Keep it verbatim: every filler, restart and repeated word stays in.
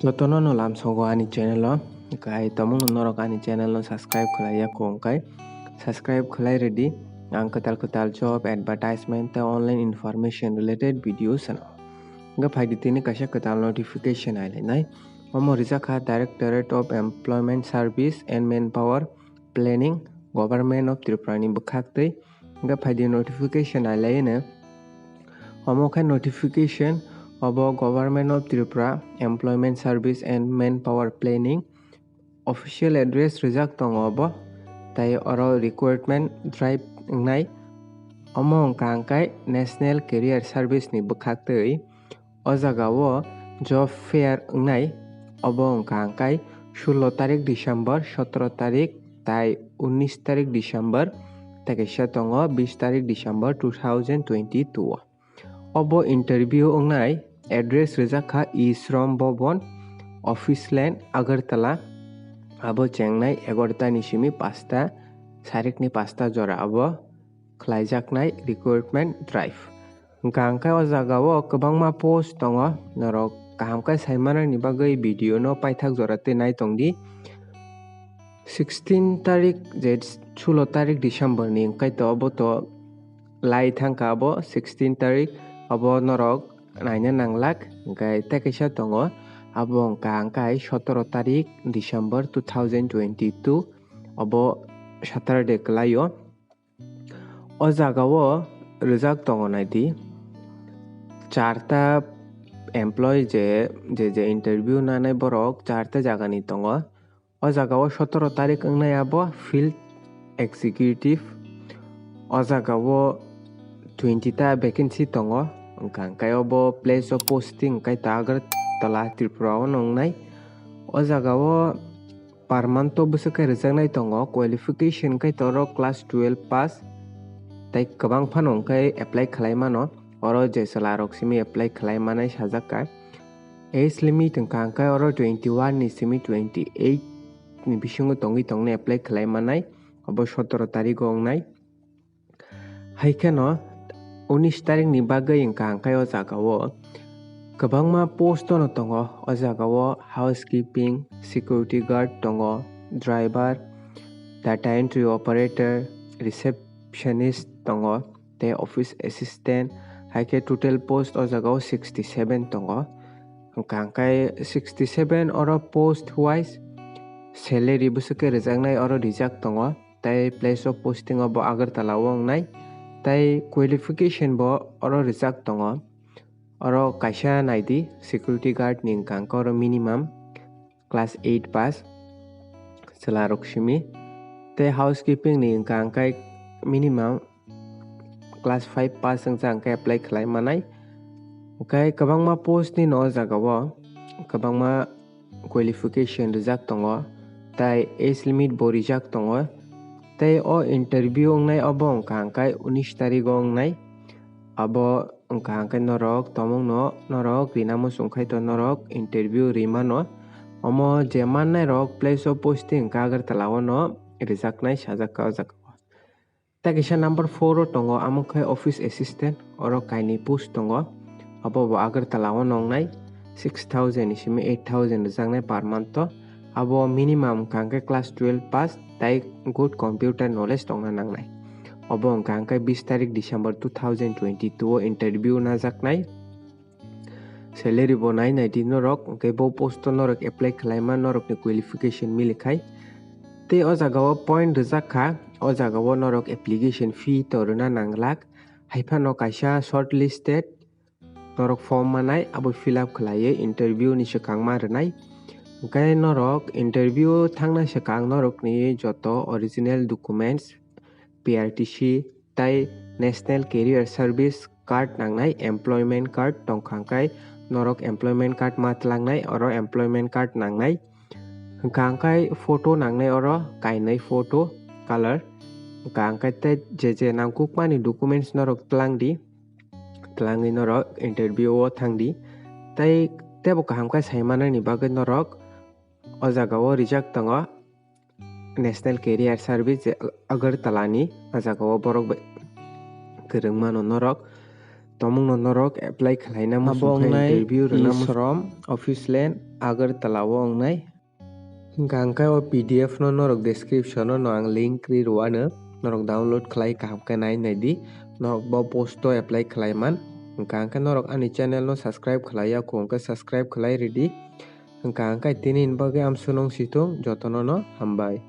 Jotono no lamsogo ani channel o, kai tomung no norok ani channel no subscribe khlai ya kho, kai subscribe khlai redi. Ang kwtal kwtal job advertisement tei online information related videos no. Hwnkhe phaidi tini kaisa kwtal notification ailainai. Omo rijak kha Directorate of Employment Service and Manpower Planning, Government of Tripura ni bwkhak twi. Hwnkhe phaidi notification ailaino. Omo khe notification obo Government of Tripura Employment Service and Manpower Planning official address rijak tongo obo, tei oro recruitment drive wngnai. Omo wngkha hwnkhe National Career Service ni bwkhak twi. O jaga o job fair wngnai, obo wngkha hwnkhe sullo tarik December, sotoro tarik tei unis tarik December, tei kaisa tongo bis tarik December two thousand twenty-two o. Obo interview wngnai, address rijak kha E Shram Bhavan, Office Lane, Agartala. Abo chengnai egarota ni simi pasta, sarikni pasta jora abo khlaijaknai recruitment drive. Hwnkha hwnkhe o jaga o kwbangma post tongo, norok kaham khe saimanani bagwi video no paithak jora twi nai tongdi. Sixteen tarik je sulo tarik December ni hwnkhe to obo to lai thangkha abo sixteen tarik, abo norok naina nanglak. Hwnkhe tei kaisa tongo, abo wngkha hwnkhe sotoro tarik December two thousand twenty-two, obo Saturday kwlaio. O jaga o rijak tongo naidi, charta employee je, je, je interview nanai borok charta jagani tongo. O jaga o sotoro tarik wngnai abo field executive. O jaga o twenty ta vacancy tongo, hwnkha hwnkhe obo place of posting hwnkhe to Agartala, Tripura o wngnai. O jaga o Parmanto bwswk khe rwjaknai tongo, qualification khe toro class twelve pass tei kwbang phano hwnkhe apply khlai mano. Oro je chwla rok simi apply khlai manai sajak kha. Age limit wngkha hwnkhe oro twenty one ni simi twenty eight ni bisingo tongwi tongni apply khlai manai, obo sotoro tarigo wngnai. Hai kheno unis tarikni bagwi wngkha hwnkhe o jaga o kwbangma post no tongo. O jaga o housekeeping, security guard tongo, driver, data entry operator, receptionist tongo, tei office assistant. Hai khe total post o jaga o sixty seven tongo. Hwnkha hwnkhe sixty seven oro post wise salary bwswk khe rwjaknai oro rijak tongo. Tei place of posting o bo Agartala o wngnai, tei qualification bo oro rijak tongo. Oro kaisa naidi, security guard ni wngkha hwnkhe oro minimum class eight pass chwla rok simi, tei housekeeping ni wngkha hwnkhe minimum class five pass wngkha hwnkhe apply khlai manai. Hwnkhe kwbangma post ni no o jaga o kwbangma qualification rijak tongo, tei age limit bo rijak tongo. Tei o interview wngnai obo wngkha hwnkhe unis tarigo wngnai. Abo wngkha hwnkhe norok tomungno norok rina muchung khai to norok interview ri mano. Omo je mannai rok place of posting hwnkhe Agartala o no rijaknai sajak kha o jaga o. Tei kaisa number four o tongo, amo khe office assistant, oro kainwi post tongo. Abo bo Agartala o nongnai, six thousand ni simi eight thousand rwjaknai per month o. Abo minimum wngkha hwnkhe class twelve pass tei good computer knowledge tongna nangnai. Obo wngkha hwnkhe bis tarik December two thousand twenty-two o interview najaknai. Salary bo nai nai di norok, hwnkhe bo post o norok apply khlaima norokni qualification mili khai. Tei o jaga o point rijak kha, o jaga o norok application fee to rwna nanglak. Hai phano kaisa shortlisted norok form manai, abo fill up khlaiwi interview ni swkang ma rwnai. Hwnkhe norok interview thangna swkang norokni joto original documents, P R T C tei National Career Service card nangnai, employment card tongkha hwnkhe norok employment card ma tlangnai, oro employment card nangnai. Hwnkha hwnkhe photo nangnai, oro kainwi photo color. Hwnkha hwnkhe tei je je nangkukmani documents norok tlang di, tlangwi norok interview o thang di. Tei teibo kaham khe sai manani bagwi norok o jaga o rijak tongo. National Career Service je Agartala ni, ah jaga o borok bai kwrwng mano norok. Tomungno norok apply khlaina muchung khe interview rwna muchung. Shrom office land Agartala o wngnai. Hwnkha hwnkhe o P D F no norok description o no ang link ri rwano, norok download khlai kaham khe nai nai di, norok bo post o apply khlai man. Hwnkha hwnkhe norok ani channel no subscribe khlai ya kho hwnkhe subscribe khlai ridi. Hwnkha hwnkhe tini ni bagwi amsonong situng jotono no hambai.